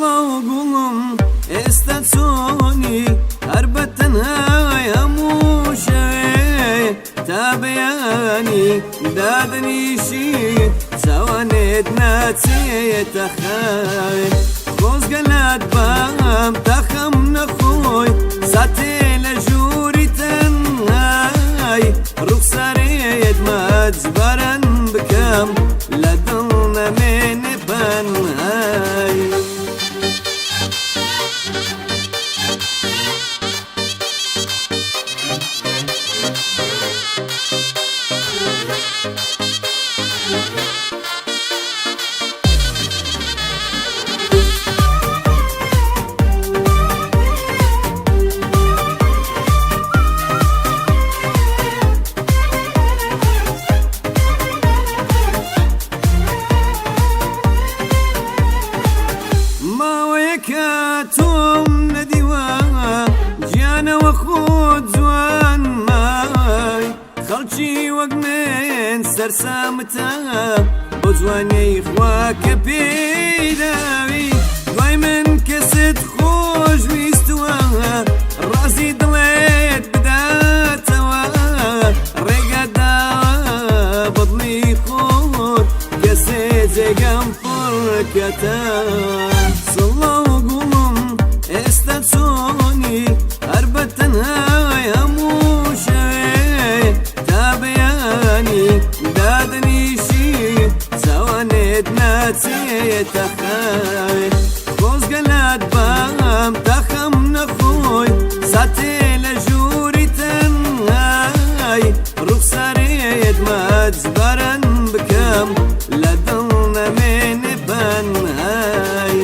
سڵاو گوڵم ئێستا چۆنی هەر بە تەنهای هەموو شەوێ تا بەیانی دادەنیشی چاوانێت ناچێتە خەوێ خۆزگە لات بام تا خەم نەخۆی ساتێ لە ژووری تەنهای ڕوخسارێت مەجباران بکەم لە دڵ نەمێنێ پەنهای. ماوەیەکە تۆم نەدیوە گیانەوە خۆت جوان مای خەڵکی وەک من سەرسامتە بۆ جوانیەی خوا کە پێیداوی دوای من کەست خۆش ویستووە ڕازی دڵێت بداتەوە ڕێگەدا بەدڵی خۆت کەسێ جێگەم پڕکەتەوە سڵاو گوڵم ئێستا چۆنی هەر بە تەنهای هەموو شەوێ تا بەیانی دادەنیشی چاوانێت ناچێتە خەوێ خۆزگە لات بام تا خەم نەخۆی ساتێ لە ژووری تەنهای ڕوخسارێت مەجباران بکەم لە دڵ نەمێنێ پەنهای.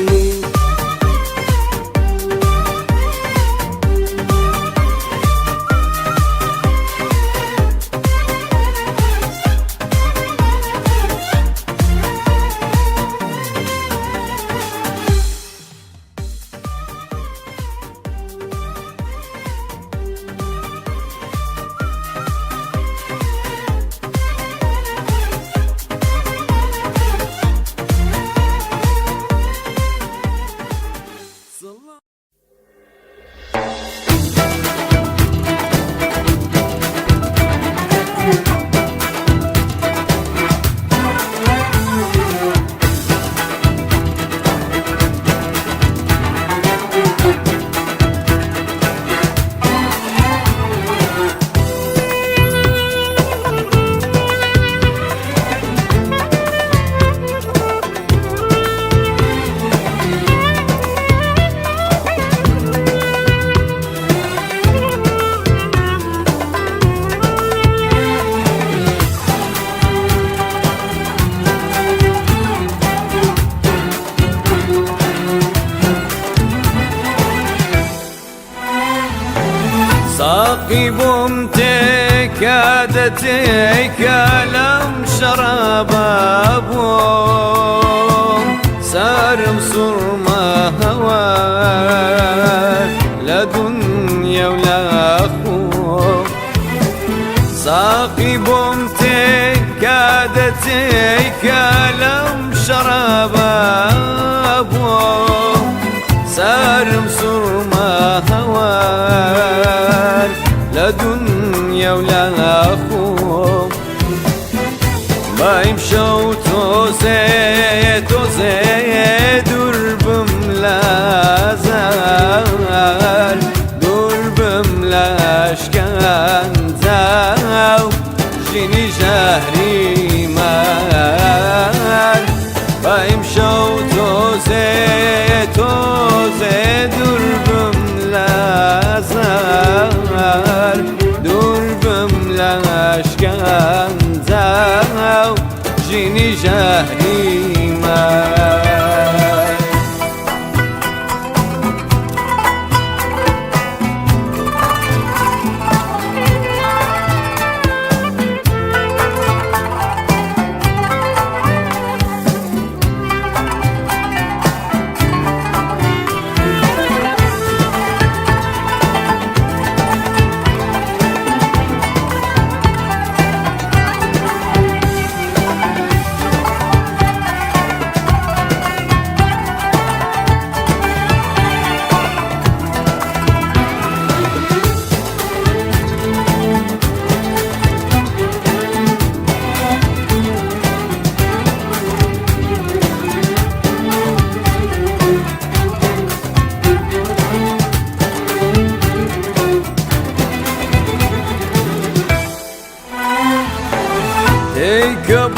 ساقی بۆم تێکا دەتێکا لەم شەڕابا بۆم سارم سوڕما هەوا لە دنیا و لە خۆم ساقی بۆم تێکا دەتێکا لەم شەڕابا بۆم سارم سوڕما هەوار لە دنیا و لە خۆم بایم شەو تۆزێ تۆزێ دوور بم لە زار دوور بم لە شکەنجە و ژینی ژەهری مار بایم شەو تۆزێ تۆزێ دوور بم لە زار دوور بم لە شکەنجە و ژینی ژەهری مار.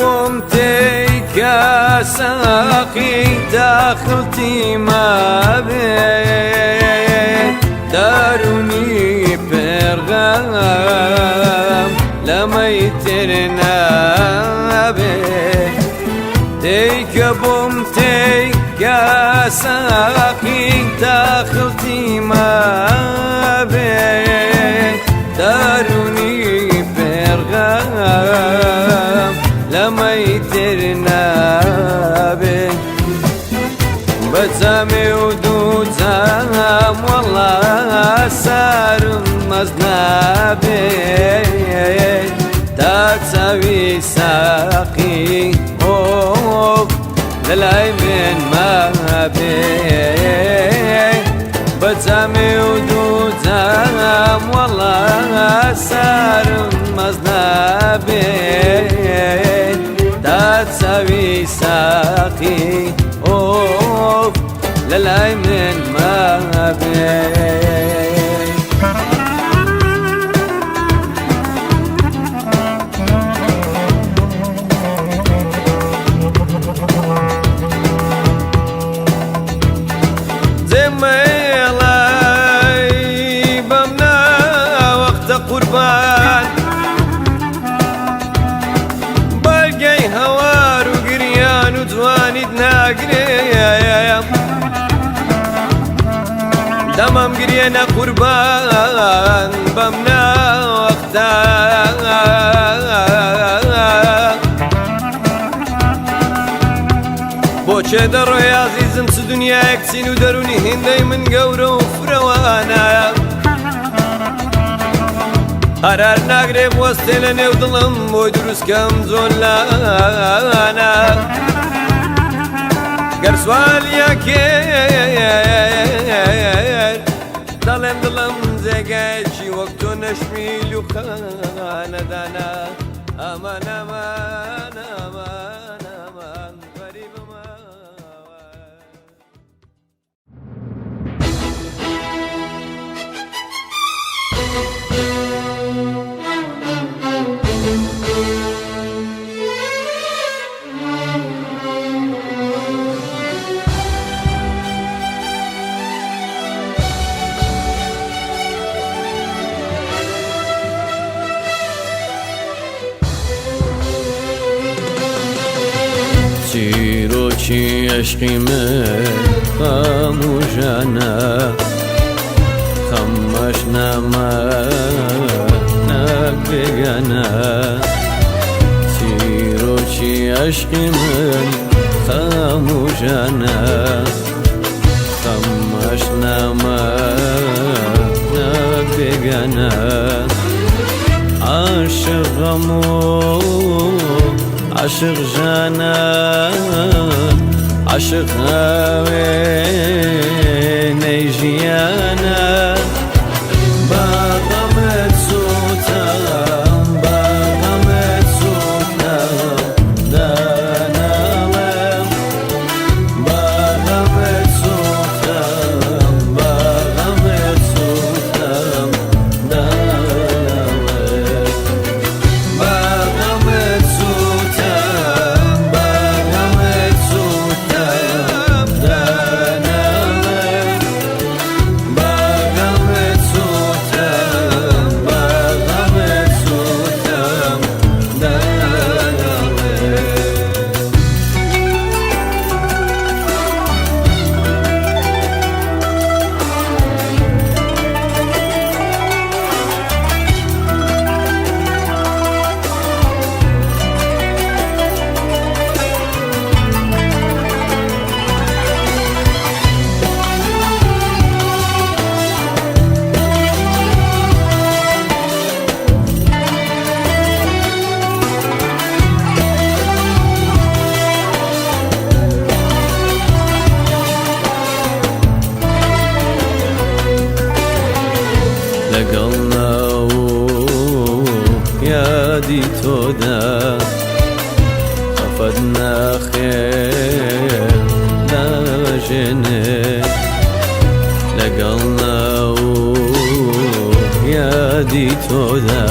بۆم تێیکە ساقی داخڵتی مابێ دارونی پێرغەم لەمەی تر نابێ تێیکە بۆم تێیکە ساقی داخڵتی مابێ دارونی پێرغەم لەمەی تر نابێ بەجامێ و دوو جام وەڵا سارم مەز نابێ تا چاوی ساقی ئۆ لەلای من مابێ بەجامێ و دوو جام وەڵا سارم مەز نابێ تا چاوی ساقی ئۆ لەلای من مابێ. جێمەیڵای بەم ناوەختە قوربان بەرگەی هەوار و گریان و جوانیت ناگرێ دەمەم گریێنە قوربان بەم ناوەختە بۆ چێ دەڕۆی ئازیزم چ دنیایەک چین و دەرونی هێندەی من گەورە و فرەوانە قەرار ناگرێ بوەستێ لە نێو دڵم بۆی دروستکەم زۆر لانە گەر سوالیەکێ دەڵێم دڵم جێگایەکی وەک تۆ نەشمیل و خانەدانە ئەمان ئەمان ئەمان ئەمان غەریبم چیرۆکی عشقی من خاموشانە خەمەش نەما نەک بێگانە چیرۆکی عشقی من خاموشانە خەمەش نەما نەک بێگانە عاشق غەم و عاشق ژانە عاشق هاوێنەی ژیانە باغەمت سووتام باغەمت سووتام داناڵێم باغەمت سووتام باغەمت سووتام داناڵێم باغەمت سووتام باغەمت سووتام داناڵێم باغەمت سووتام باغەمت سووتام داناڵێم. لەگەڵ ناو یادی تۆدا خەفەت ناخێ داژێنێ لەگەڵ ناو یادی تۆدا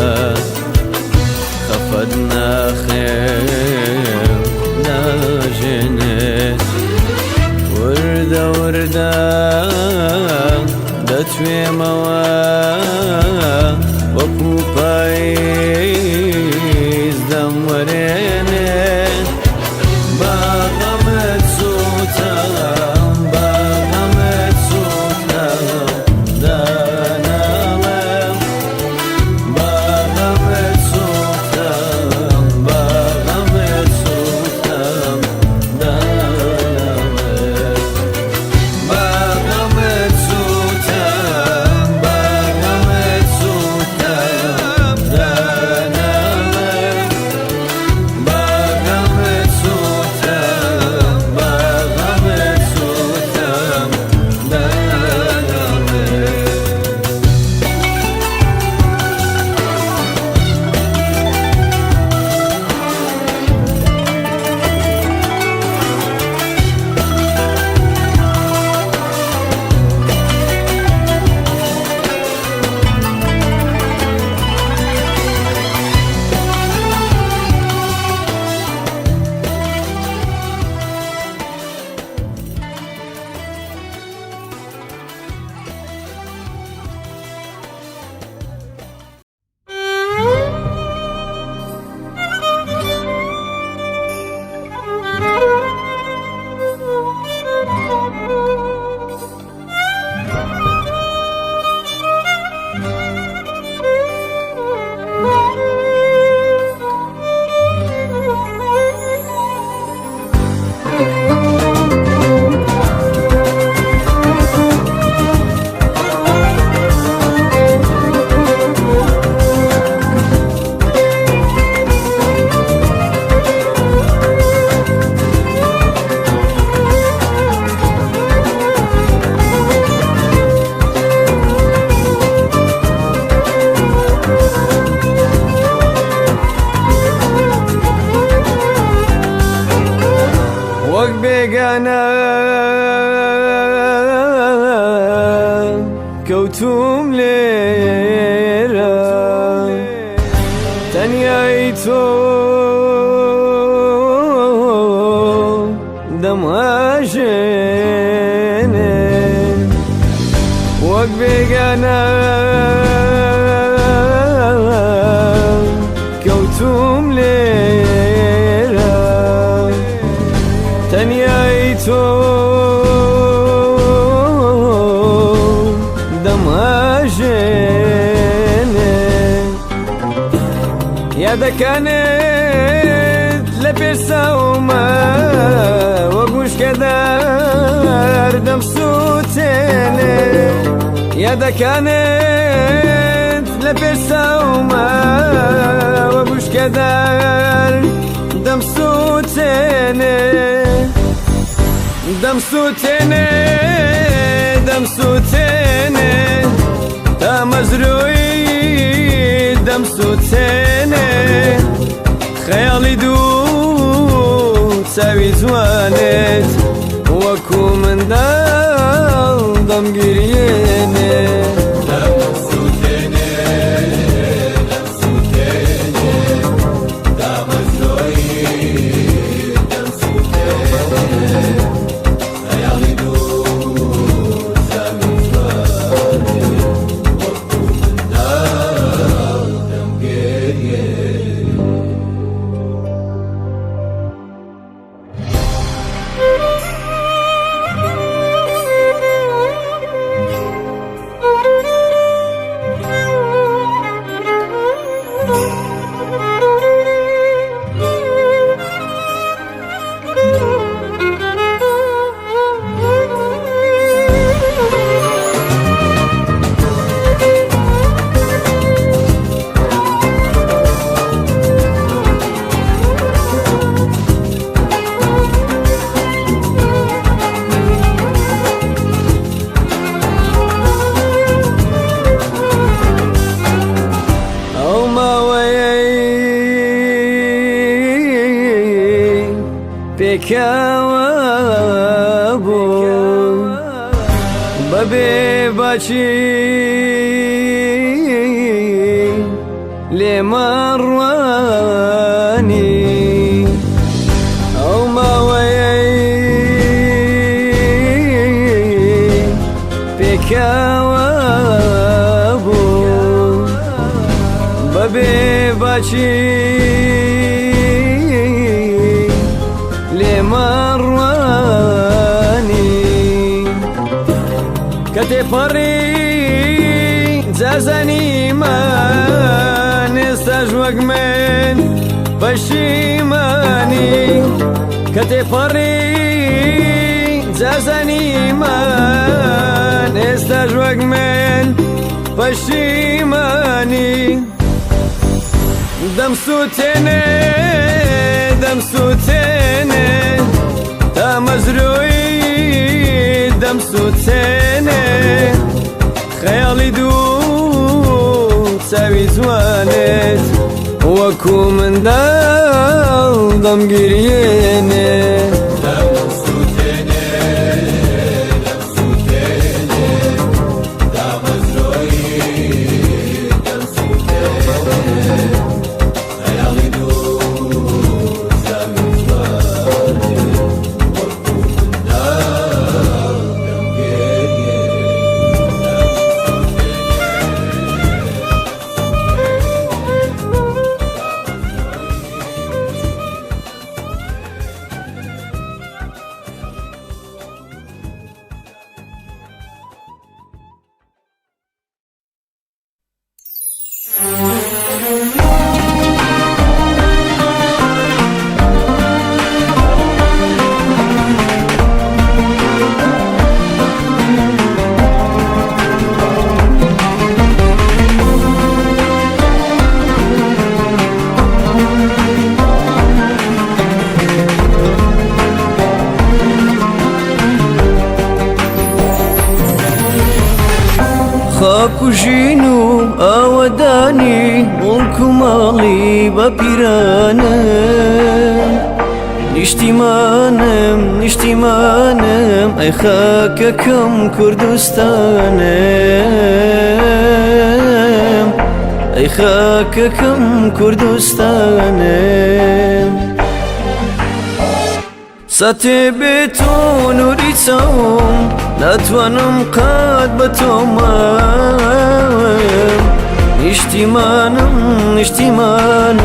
خەفەت ناخێ ژێنێ. وردە وردە دەتوێمەوە وەکو پاییز دەموەرێنێ. باغەمت سووتام، باغەمت سووتام، داناڵێم. باغەمت سووتام، باغەمت سووتام، داناڵێم. باغەمت سووتام، باغەمت سووتام، داناڵێم. باغەمت سووتام، باغەمت سووتام، داناڵێم. وەک بێگانە کەوتوم لێرە، تەنیای تۆ دەمهاژێنێ. وەک بێگانە کەوتوم لێرە، تەنیای تۆ دەمهاژێنێ. یادەکانت لە پێش چاومە، وەک وشکەدار دەمسووتێنێ. یادەکانت لە پێش چاومە، وەک وشکەدار دەمسووتێنێ. دەمسووتێنێ، دەمسووتێنێ، تامەزرۆی دەمسووتێنێ. خەیاڵی دوو چاوی جوانێت وەکو منداڵ دەمگیرێنێ. دەمسووتێنێ، دەمسووتێنێ، دامەزرۆی دەمسووتێنێ. خەیاڵی دوو چاوی جوانێ وەکو منداڵ دەمگریێنێ. ئەو ماوەیەی پێکاوە بوو بەبێ باچی لێمان ڕوانی، ئەو ماوەیەی پاچی لێمان ڕوانی کە تێپەڕی جازانیمان ئێستاش وەک من پەشیمانی کە تێپەڕی جازانیمان ئێستاش وەک من پەشیمانی دەمسووتێنێ دەمسووتێنێ تامەزرۆی دەمسووتێنێ خەیاڵی دوو چاوی جوانێت وەکو منداڵ دەمگیریێنێ. دەمسووتێنێ دەمسووتێنێ دامەزرۆی دەمسووتێنێ خەیاڵی دوو چاوی جوانێ وەکو منداڵ دەمگریێنێ. خاک و ژین و ئاوەدانی مڵک و ماڵی بە پیرانم نیشتیمانم نیشتیمانم ئەی خاکەکەم کوردستانم ئەی خاکەکەم کوردستانم ساتێ بێ تۆ نووری چاوم ناتوانم قات بە تۆمام نیشتیمانم نیشتیمان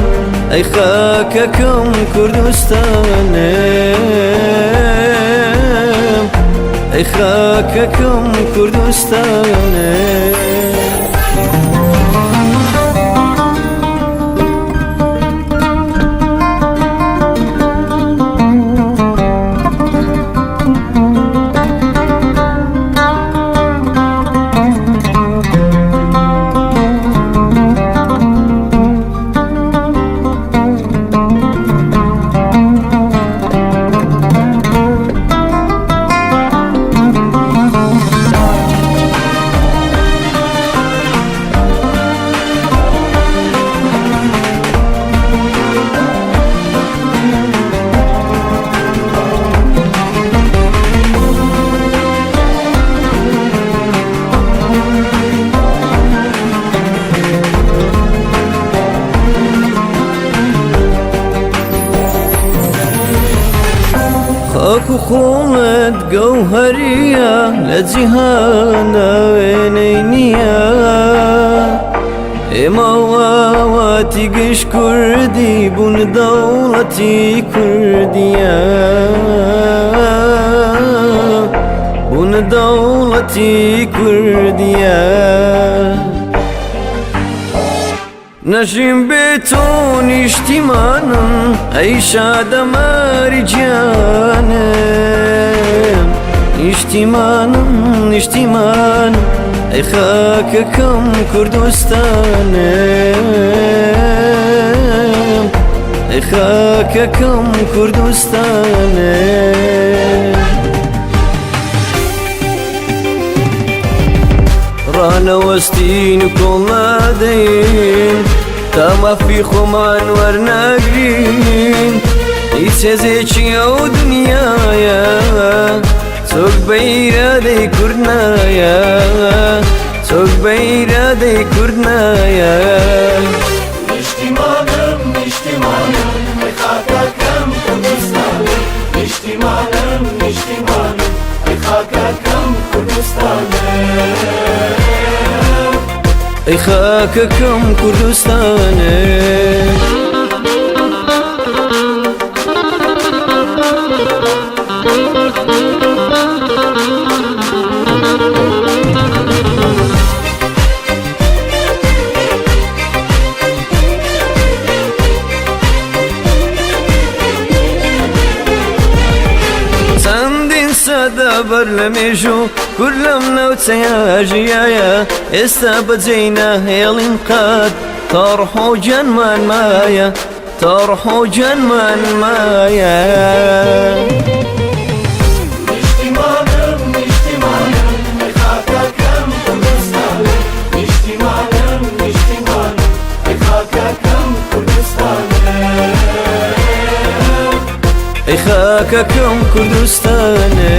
ئەی خاکەکەم کوردستانم ئەی خاکەکەم کوردستانم. خاک و خۆڵت گەوهەریە لە جیهاندا وێنەی نییە ئێمە ئاواتی گشت کوردی بوون دەوڵەتی کوردیە بوون دەوڵەتی کوردیە نەژیم بێ تۆ نیشتیمانم ئەی شادەماری گیانم نیشتیمانم نیشتیمان ئەی خاکەکەم کوردستانم ئەی خاکەکەم کوردستانم. ڕانەوەستین و کۆڵ نادەین تا مافی خۆمان وەرناگرین هیچ هێزێکی ئەو دنیایە چۆک بە ئیرادەی کورد نایە چۆک بە ئیرادەی کورد نایە. نیشتیمانم نیشتیمانم ئەی خاکەکەم کوردستانم نیشتیمانم نیشتیمانم ئەی خاکەکەم کوردستانم ئەی خاکەکەم. خاکەکەم کوردستانێ. چەندین سەدە بەر لە مێژوو کورد لەم ناوچەیە ژیایە، ئێستا بەجێی ناهێڵین قەت، تا ڕۆح و گیانمان مایە، تا ڕۆح و گیانمان مایە. نیشتیمانم نیشتیمانم ئەی خاکەکەم کوردستانم، نیشتیمانم نیشتیمانم ئەی خاکەکەم کوردستانم. ئەی خاکەکەم کوردستانێ.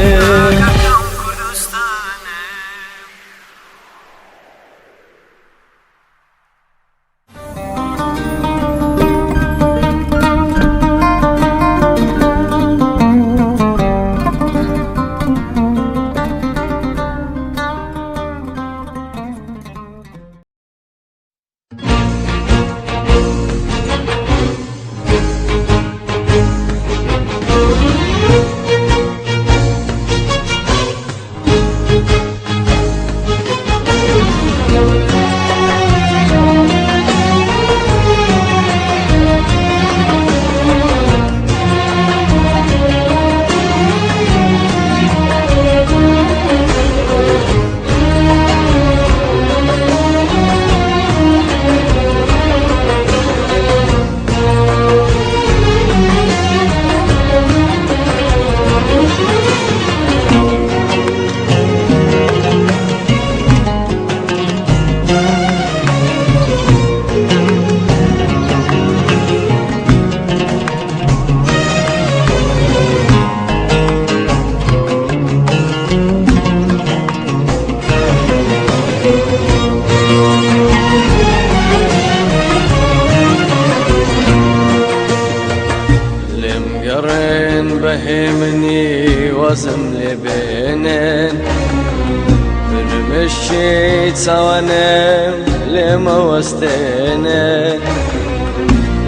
لێم گەڕێن بەهێمنی وەزم لێ بێنن، فرمشی چاوانم لێمەوەستێنن.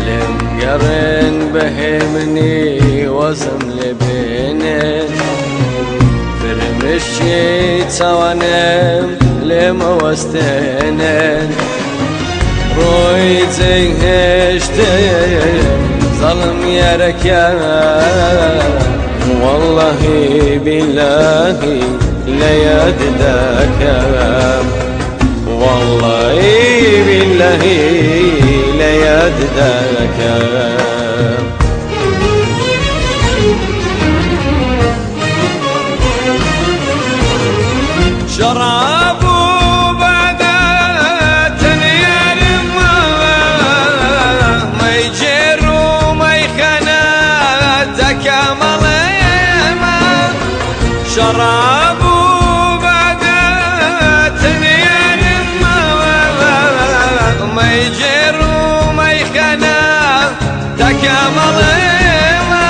لێم گەڕێن بەهێمنی وەزم لێ بێنن، فرمشی چاوانم لێمەوەستێنن. ڕۆی جێهێشتم ظلم یارەکە، والله بالله لە یاد دەکەم، والله بالله لە یاد دەکەم. شراب بعد ما يجر وما يخاناتك مليمة، شراب بعد ما يجر وما يخاناتك مليمة.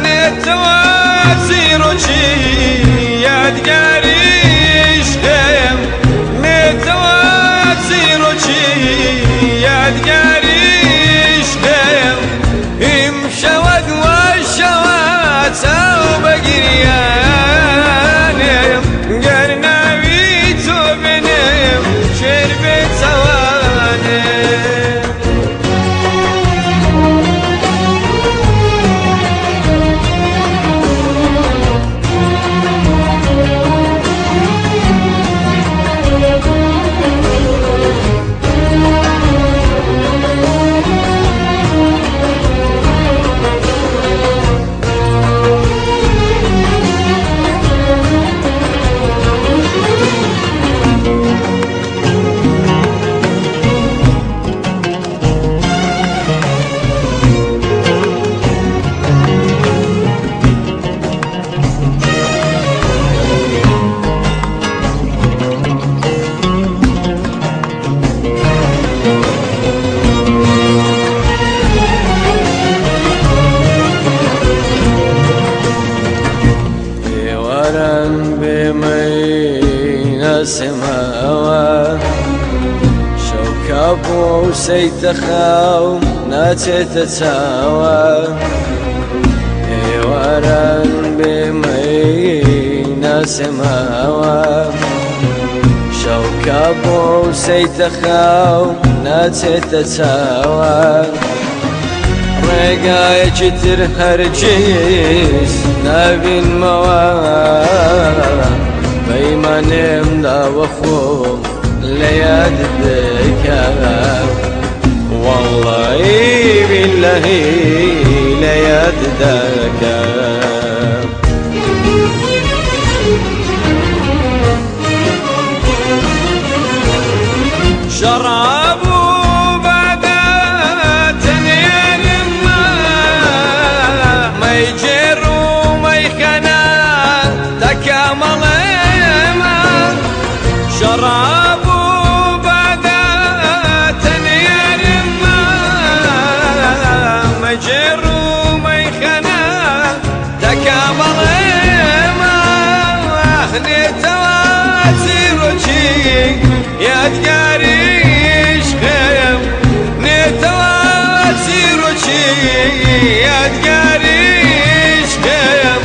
نتوازير یادگاریش خێم، نێتەوازیرۆچی یادگاریش خێم. ئیمشەوە دوا شەوە چاو بەگریانم. سەیتە خاو ناچێتە چاوە ئێواران بێ مەی ناسێماوە شەوکا بۆ سەیتە خاو ناچێتە چاوە ڕێگایەکی تر هەرگیز نابینمەوە پەیمانێم داوە خۆم لە یادت دەکەم وەڵڵاهی بیللەهی لە یادت دەکەم. شەڕاب و بادە تەنێنم مەیگێڕ و مەیخەنە تەکەمەڵێمە شەڕاب و بادە تەنێنم مەیگێڕ و مەیخەنە تەکەمەڵێمە نێتەوە چیرۆکی یادگاریش خێم نێتەوە چیرۆکی یادگاریش خێم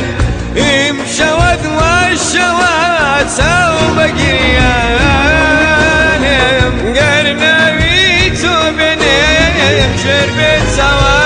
ئیمشەوە دوای شەوە چاو بەگریانم گەر ناوی تۆ بێنێم ژێر بێ چاوانم.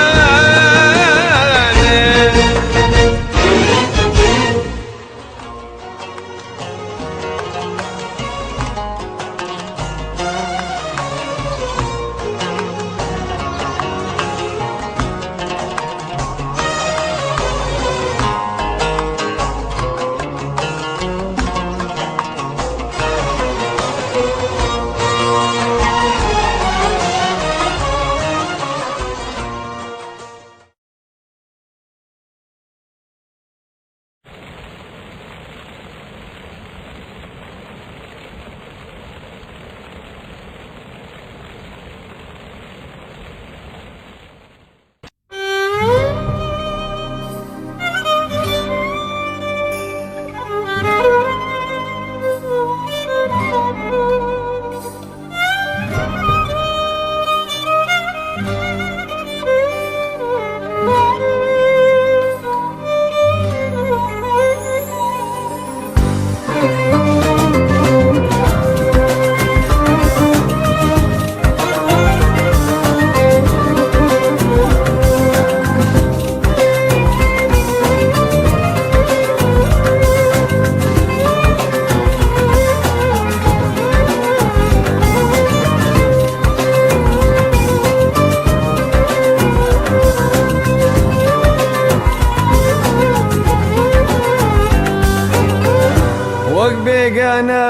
وەک بێگانە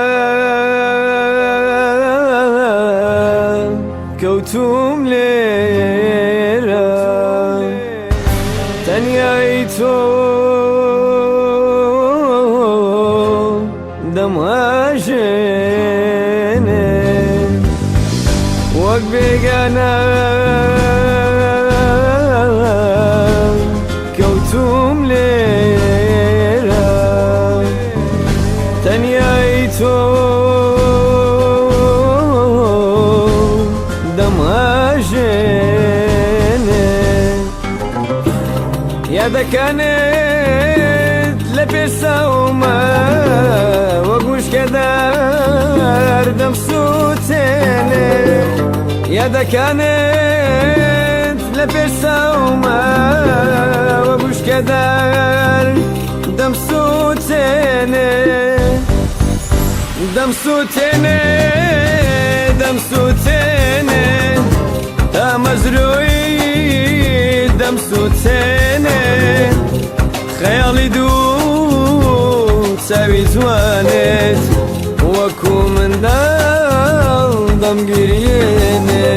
کەوتوم لێرە تەنیای تۆ دەمهاژێنێ وەک بێگانە کەوتوم لێرە تەنیای تۆ دەمهاژێنێ یادەکانت لە پێشساومە وەک وشکەدار دەمسووتێنێ یادەکانت لە پێشساومە وەک وشکەدار دەمسووتێنێ دەمسووتێنێ دەمسووتێنێ تامەزرۆی دەمسووتێنێ خەیاڵی دوو چاوی جوانێت وەکو منداڵ دەمگریێنێ.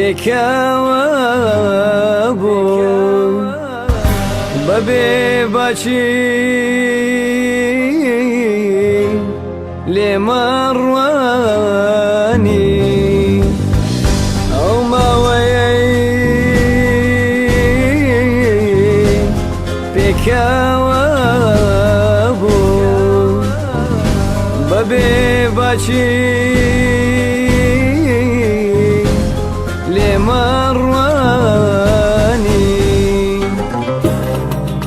پێکەوە بوو بەبێ باچی لێمەڕوانی ئەو ماوەیەی پێکەوە بوو بەبێ باچی لێمەڕوانی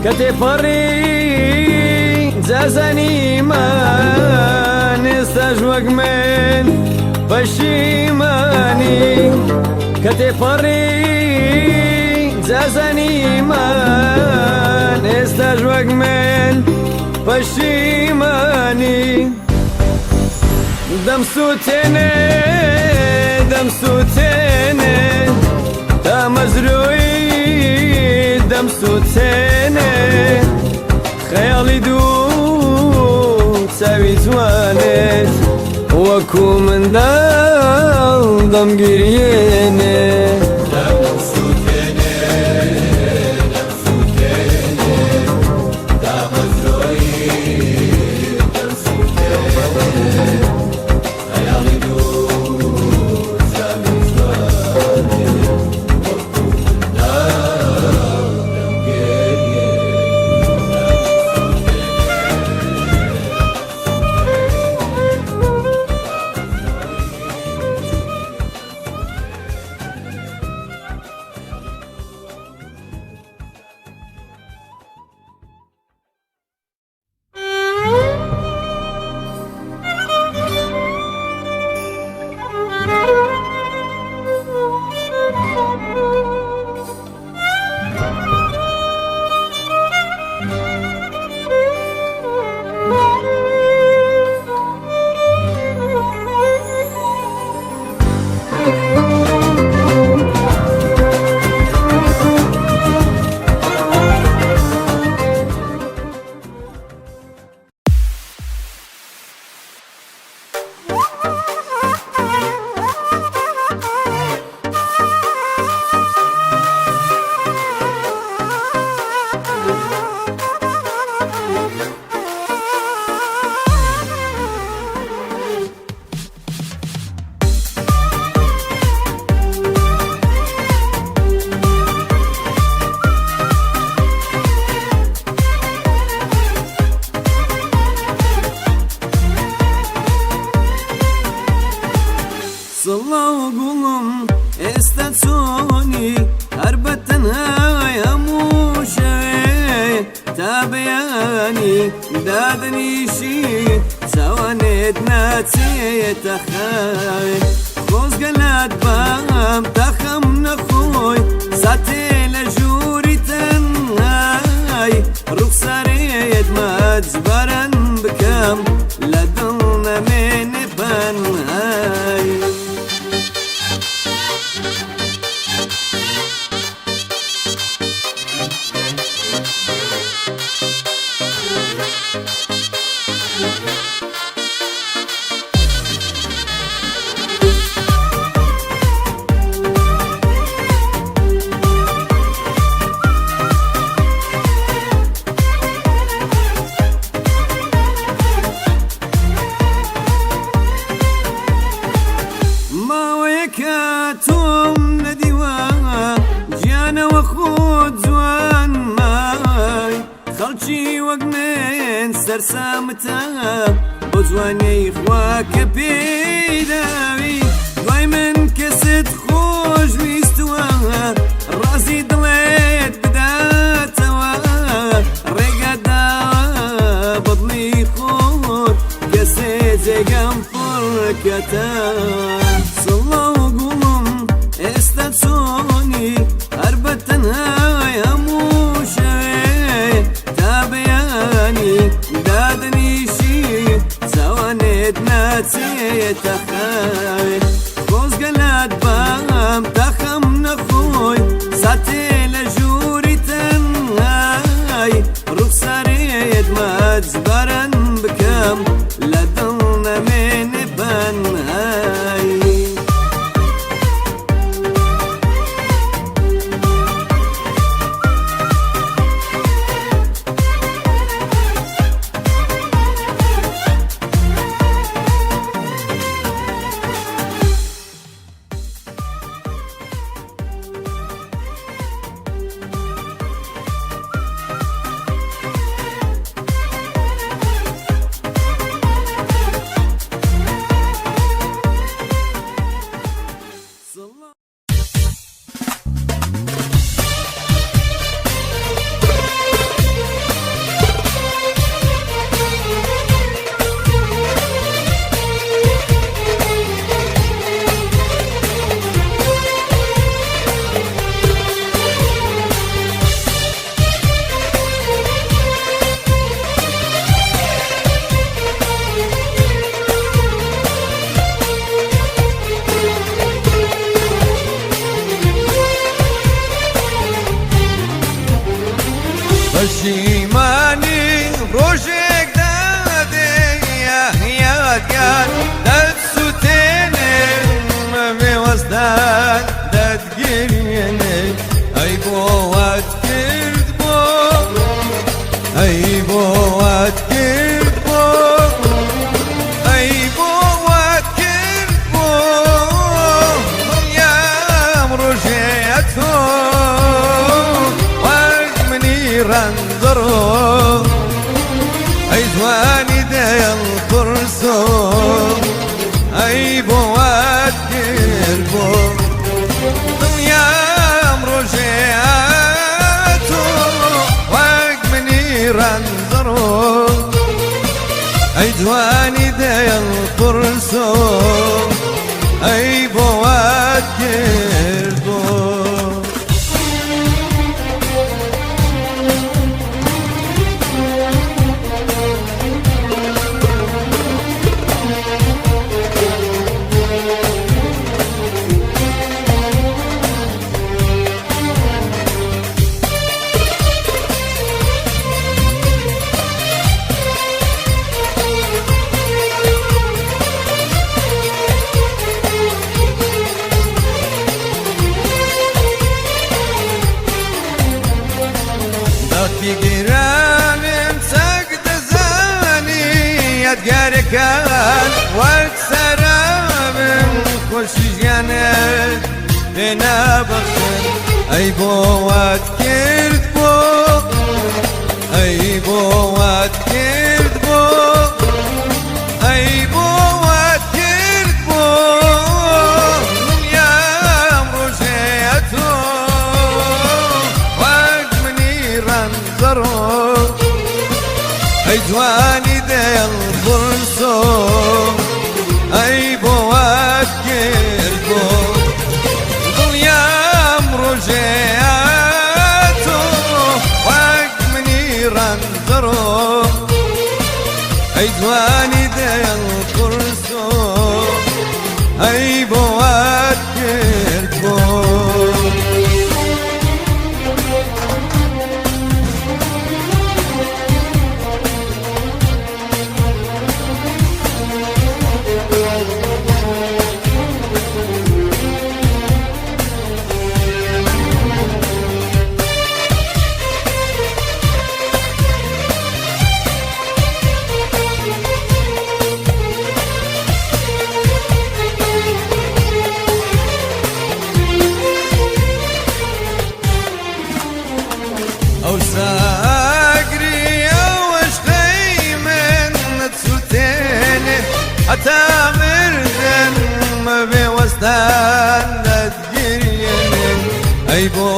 کە تێپەڕی جازانیمان ئێستاش وەک من پەشیمانی کە تێپەڕی جازانیمان ئێستاش وەک من پەشیمانی دەمسووتێنێ دەمسووتێنێ تامەزرۆی دەمسووتێنێ خەیاڵی دوو چاوی جوانێت وەکو منداڵ دەمگریێنێ. دەمسووتێنێ دەمسووتێنێ تامەزرۆی دەمسووتێنێ خەیاڵی دوو چاوی جوانێ وەکو منداڵ دەمگریێنێ. سڵاو گوڵم ئێستا چۆنی هەر بە تەنهای هەموو شەوێ تا بەیانی دادەنیشی چاوانێت ناچێتە خاوێ خۆزگە لات بام تاخەم نەخۆی ساتێ لە ژووری تەنهای ڕوخسارێت مەجباران بکەم لە دڵ نەمێنێ پەنهای. ماوەیەکە تۆم نەدیوە گیانەوە خۆت جوان مای خەڵکی وەک من سەرسامتە بۆ جوانیەی خوا کە پێیداوی دوای من کەست خۆش ویستووە ڕازی دڵێت بداتەوە ڕێگەدا بەدڵی خۆت کەسێ جێگەم پڕکەتە. سڵاو گوڵم ئێستا چۆنی هەر بە تەنهای هەموو شەوێ تا بەیانی دادەنیشی چاوانێت ناچێتە خاوێ خۆزگە لات بام تاخەم نەخۆی ساتێ لە ژووری تەنهای ڕوخسارێت مەجباران بکەم لە دڵ نەمێنێ پەنهای. خۆشی ژیانت پێ نابەخشن. ئەی بۆ وات کرد بۆ، ئەی بۆ وات کرد بۆ، ئەی بۆ وات کرد بۆ، دڵیام ڕۆژێ ئەتۆ وەک منی ڕەنجەڕۆ. ئەی جوانی دڵ قورسۆ، ئەی بۆ وات کرد بۆ، دڵیام ڕۆژێ ئەتۆ وەک منی ڕەنجەڕۆ. ئەی جوانی دڵ قورسۆ، ئەی بۆ وات کرد بۆ. ئەو ساگری ئەو عشقەی من نەتسووتێنێ، هەتا مردن مەبێ وەستان نەتگریێنێ. ئەی بۆ